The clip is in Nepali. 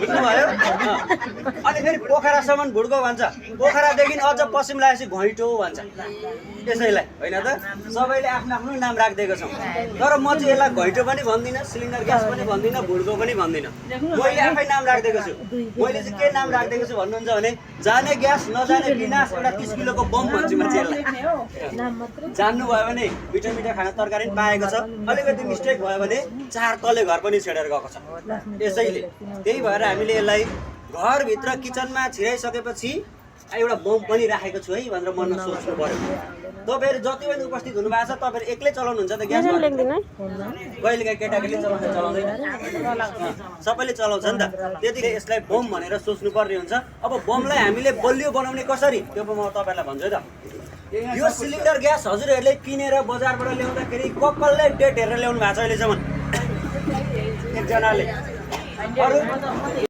बुझ्नुभयो? अनि फेरि पोखरासम्म भुड्को भन्छ, पोखरादेखि अझ पश्चिम लागेपछि घैँटो भन्छ यसैलाई, होइन त? सबैले आफ्नो आफ्नो नाम राखिदिएको छौँ, तर म चाहिँ यसलाई घैँटो पनि भन्दिनँ, सिलिन्डर ग्यास पनि भन्दिनँ, भुड्को पनि भन्दिनँ। मैले आफै नाम राखिदिएको छु। मैले चाहिँ के नाम राखिदिएको छु भन्नुहुन्छ भने जाने ग्यास नजाने विनाश एउटा 30 किलोको बम भन्छु म चाहिँ यसलाई। जान्नुभयो भने मिठो मिठो खाना तरकारी पनि पाएको छ, अलिकति मिस्टेक भयो भने 4 तले घर पनि छेडेर गएको छ। यसैले त्यही भएर हामीले यसलाई घरभित्र किचनमा छिराइसकेपछि एउटा बम पनि राखेको छु है भनेर मनमा सोच्नु पर्यो। तपाईँहरू जति पनि उपस्थित हुनुभएको छ, तपाईँहरू एक्लै चलाउनुहुन्छ त ग्यास? कहिलेकाहीँ केटाकेटीले चलाउँदैन, सबैले चलाउँछ नि त। त्यतिखेर यसलाई बम भनेर सोच्नु पर्ने हुन्छ। अब बमलाई हामीले बलियो बनाउने कसरी, त्यो म तपाईँहरूलाई भन्छु है त। यो सिलिन्डर ग्यास हजुरहरूले किनेर बजारबाट ल्याउँदाखेरि कपालले डेट हेरेर ल्याउनु भएको छ अहिलेसम्म एकजनाले।